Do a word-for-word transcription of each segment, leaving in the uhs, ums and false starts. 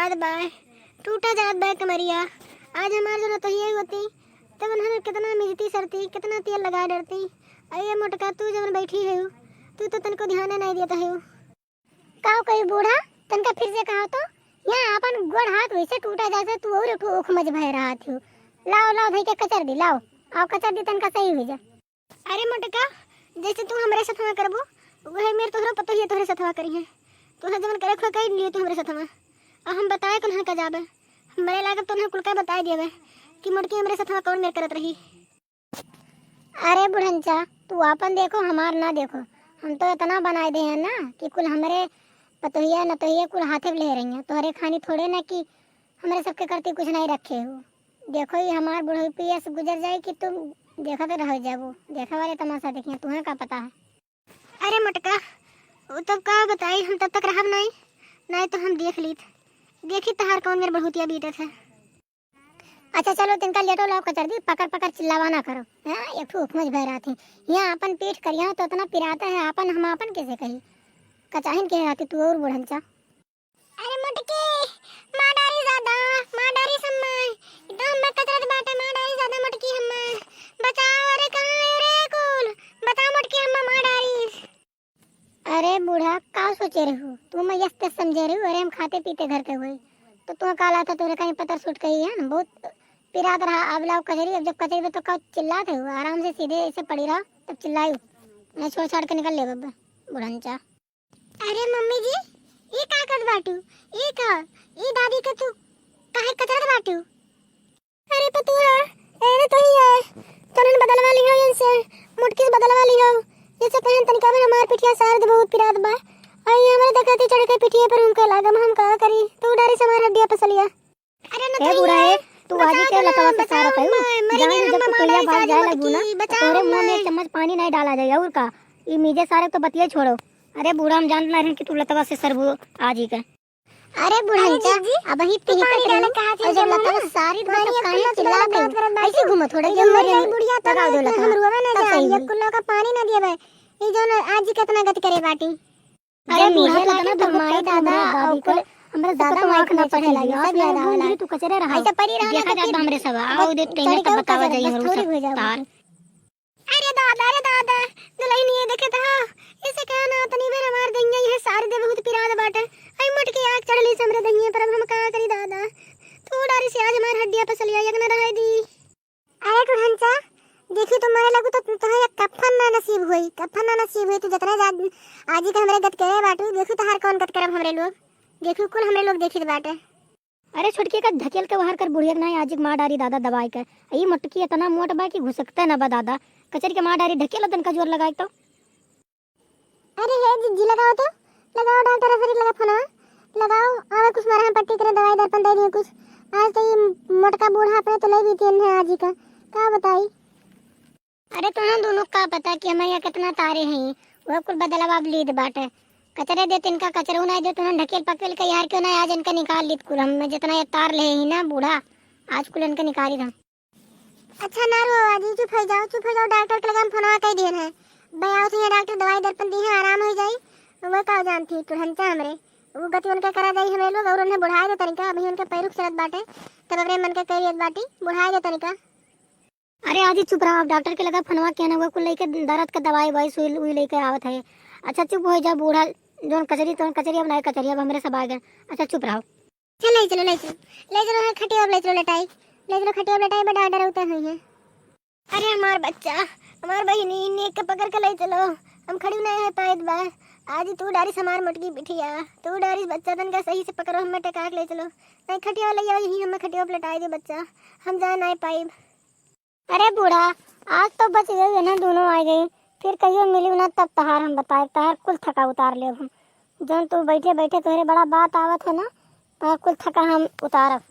जात बा, टूटा जात बा कमरिया। आज हमार जो नतोहिया होती, तब उन्हन कितना मिजती सरती, कितना तेल लगाए डरती। अरे मोटका, तू जवन बैठी है, तू तो तनको ध्यान नहीं देता है। का कही बूढ़ा, तनका फिर से कहा तो, यहाँ अपन गोड़ हाथ वैसे टूटा जात है, तू और एक ठो उखमज भय रहत हो। लाओ, लाओ, धई के कचर दी, लाओ, आओ कचर दी, तनका सही हो जा। अरे मोटका, जैसे तू हमरे सथवा करबो, वही मेर तोहरो पतोहिया तोहरे सथवा करी है। तोहरा जवन करे खोए कही लियो तू हमरे सथवा। अब हम बताए कौन का जाबे, हमरे लागत तो कुल का बताए देबे कि मोटकी हमरे सथवा कौन मेर करत रही। अरे बुढ़नचा, तू आपन देखो, हमार ना देखो। हम तो इतना बनाए दे हैं ना कि कुल हमरे पतोहिया नतोहिया कुल हाथे ले रही हैं। तोहरे खानी थोड़े ना कि हमरे सबके करती कुछ नहीं रखे हो। देखो, ये हमार बुढ़ौपी ऐसे गुजर जाए कि तुम देखत रह जाबो। देखा वाले तमाशा देखिए, तुम्हें का पता है। अरे मोटका, वो तब का बताई, हम तब तक रहब नहीं, नहीं तो हम देख लीत। देखी तहार कौन मेर बढ़ोतिया बीतत है। अच्छा चलो, तिनका लेटो लाओ कचर दी, पकड़ पकड़ चिल्लावा ना करो। हाँ, एक ठो हुकमज भय रहत है। यहाँ अपन पीठ करिया तो इतना पिराता है, आपन हम आपन कैसे कही? कचाहिन कहे रहती तू और बुढ़नचा। अरे मोटकी, माँ डारी दादा, माँ डारी सम्मा, एकदम हम्मा कचरत बाटे, माँ डारी दादा मोटकी हम्मा। बचाओ, अरे कहाँ है रे कुल? बता मोटकी हम्मा, माँ डारी। अरे बूढ़ा, का सोचे रहू? तू मैं यस तस समझे रहू? अरे हम खाते पीते घर के हुई, तो तू का लाता, तोरे कहीं पतर सूट कही है ना, बहुत पिरात रहा। अब लाओ कचरी, अब जब कचरी पे तो का चिल्लात है, आराम से सीधे ऐसे पड़ी रहा, तब चिल्लायू, नहीं छोड़ छाड़ के निकल ले बब्बा, बुढ़नचा। अरे मम्मी जी, ये का करत बाटू? ये का, ये दादी के तू काहे कचरत बाटू? अरे पतुआ, ए रे तोही है, तनन बदलवा लिहो इनसे, मोटकी से बदलवा लिहो। जैसे कहन तनिका में हमार पिठिया सार दे बहुत पिरात बा। आई हमरे देखते चढ़ के पिठिए पर उनके लागम, हम का करी? तू डारी से हमार हड्डिया पसलिया। अरे ए नथुनिया, बूढ़ा ए, तू बचाओ आजी के ना, लतवा से बचाओ सारा कहू, मैं, मर जान गए ले जब हम तू हमार कोइया दाई बाज सादा जाए मोटकी, लगू ना, बचाओ तोरे मुंह में मैं। एक चम्मच पानी नहीं डाला जाए और का? ई मीजे सारे तो बतिये छोड़ो। अरे बूढ़ा, हम जानत ना रहन कि तू लतवा से सरबू आजी के। अरे बुढ़नचा, अरे जीजी, अब ही तू पीछे पानी डाले कहाँ चल और जब गया लता मम्मी? सारी पानी बात एक काहे कुल्ला चिल्ला चिल्ला के बात करत बाटे। ऐसे घूमो थोड़ा ये गेहूं मर में जाई बुढ़िया, तब लगाओ दो एक लता, हम रोवे ना तब जाई, सही एक होई। कुल्ला का पानी ना देवे। ये जौन आज ही कितना गति करे बाटी। अरे जब बूढ़ा मीठे तो लागे इतना तो दुख माई है दादा, तुम्हारे दादी और का, कुल हमरे सबका दादा तो माई आँख ना ना पढ़े चली लागे, गई, सब सब याद याद आवे बूढ़ी लागे। तू कचरे रहा। ऐसा पड़ी रहा देखा तो जात फिर हमरे सब, आओ दे, चढ़ तेने के तब बतावा उतार, जाई बस हमरो थोड़ी सब हो जाओ तार। बाकी। अरे दादा, अरे दादा, दुलहिनिया देखे त हो, इसे कहे ना तनी भर हमार दहिया, ये सारी दे बहुत पिरात बाटे। आई मोटकी आग चढ़ली से हमरे दहिया पर, अब हम का करी दादा? तू डारी से आज हमार हड्डिया पसलिया एक न रहे दी। अरे बुढ़नचा, देखी तू मरे लगू तो तोहे एक कफन ना नसीब होई, कफन ना नसीब होई। तू जितना जा-, आजी के हमरे गत करे बाटू, देखू तोहार कौन गत करब हमरे लोग, देखू कुल हमरे लोग देखित बाटे। अरे छोटकी का ढकेल के बाहर कर, बुढ़िया के नाई आजी के मार डारी दादा दबाई के। ई मोटकी इतना मोट बा कि घुसकते ना बा दादा। कचरी के मार डारी, ढकेल तनका जोर लगाए तो। अरे हे जीजी, लगाओ तो, लगाओ डॉक्टर, फिर लगा फोनवा, लगाओ, आवे कुछ मरहम पट्टी करे, दवाई दर्पण दे दिए कुछ। आज तो ये मोटका बूढ़ा अपने तो ले भी तीन है आजी का, का बताई। अरे तोहन दोनों का पता कि हमारे यहाँ कितना तारे हैं, वो कुल बदलाव अब लीद बाटे। कचरे दे तिनका कचरो ना दे, तोहन ढकेल पकेल के यार क्यों ना आज इनका निकाल लीद कुल, हम जितना ये तार ले ही ना बूढ़ा, आज कुल इनका निकाली हम। अच्छा ना रो आजी, चुप हो जाओ, चुप हो जाओ, डॉक्टर के लगे हम फोनवा कह दिए हैं। भाई आओ तो ये डॉक्टर दवाई दर्पण दी है, आराम हो जाई। वो का जानती तुरंत हमरे, वो गति उनका करा जाई हमें लोग, और उन्हें बुढ़ाए दे तनिका, अभी उनके पैरुख चलत बाटे, तब अपने मन के कह दियत बाटी, बुढ़ाए दे तनिका। अरे आजी चुप रहो, अब डॉक्टर के लगा फोनवा किया ना, वो कुल लेके दर्द का दवाई वाई सुई उई लेके आवत है। अच्छा चुप हो जा बूढ़ा, जोन कचरी तोन कचरी, अब नए कचरी, अब हमरे सब आ गए। अच्छा चुप रहो। चल ले चलो, ले चलो, ले चलो, हाँ, खटिया पे ले चलो, लेटाई, ले चलो, खटिया पे लेटाई, बड़ा डर उतर हुई है। अरे हमार बच्चा, हमार बहिनी, इन्हें के पकड़ के ले चलो, हम खड़ी नहीं है पाइत बा। आज तू डारी हमार मोटकी बिटिया, तू डारी बच्चा तन का सही से पकड़ो, हमें टेका के ले चलो, नहीं खटिया ले आओ, यही हमें खटिया पे लेटाई दे बच्चा, हम जाए नहीं पाइब। अरे बूढ़ा, आज तो बच गई है ना, दोनों आ गई, फिर कहियो मिली ना तब तहार हम बताए, तहार कुल थका उतार ले हम। जौन तू बैठे बैठे तोहरे बड़ा बात आवत है ना, तहार कुल थका हम उतारब।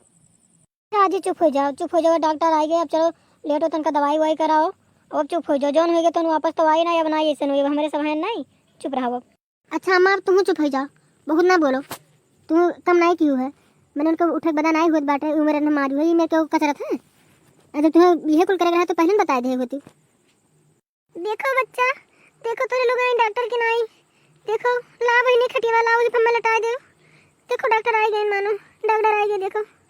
आजी चुप हो जाओ, चुप हो जाओ, डॉक्टर आ गए, अब चलो लेटो तनका दवाई वाई कराओ, अब चुप हो जाओ, जौन हो गया तो वापस तो आई ना, अब ना ऐसे नहीं, अब हमरे सब हैं नहीं, चुप रहो अब। अच्छा अम्मा, अब तुम चुप हो जाओ, बहुत ना बोलो, तुम कम नहीं की है, मैंने उनको उठक बदा नहीं होत बाटे, उम्र न मारी हुई, मैं क्यों कचरत है? अगर तुम्हें यह कुल करे रहा तो पहले न बताए दे होती। देखो बच्चा, देखो तोरे लोग आई डॉक्टर के नाई, देखो ला बहिनी खटिया वाला, उस पर मैं लटाए दे। देखो डॉक्टर आइ गए मानो, डॉक्टर आइ गए, देखो।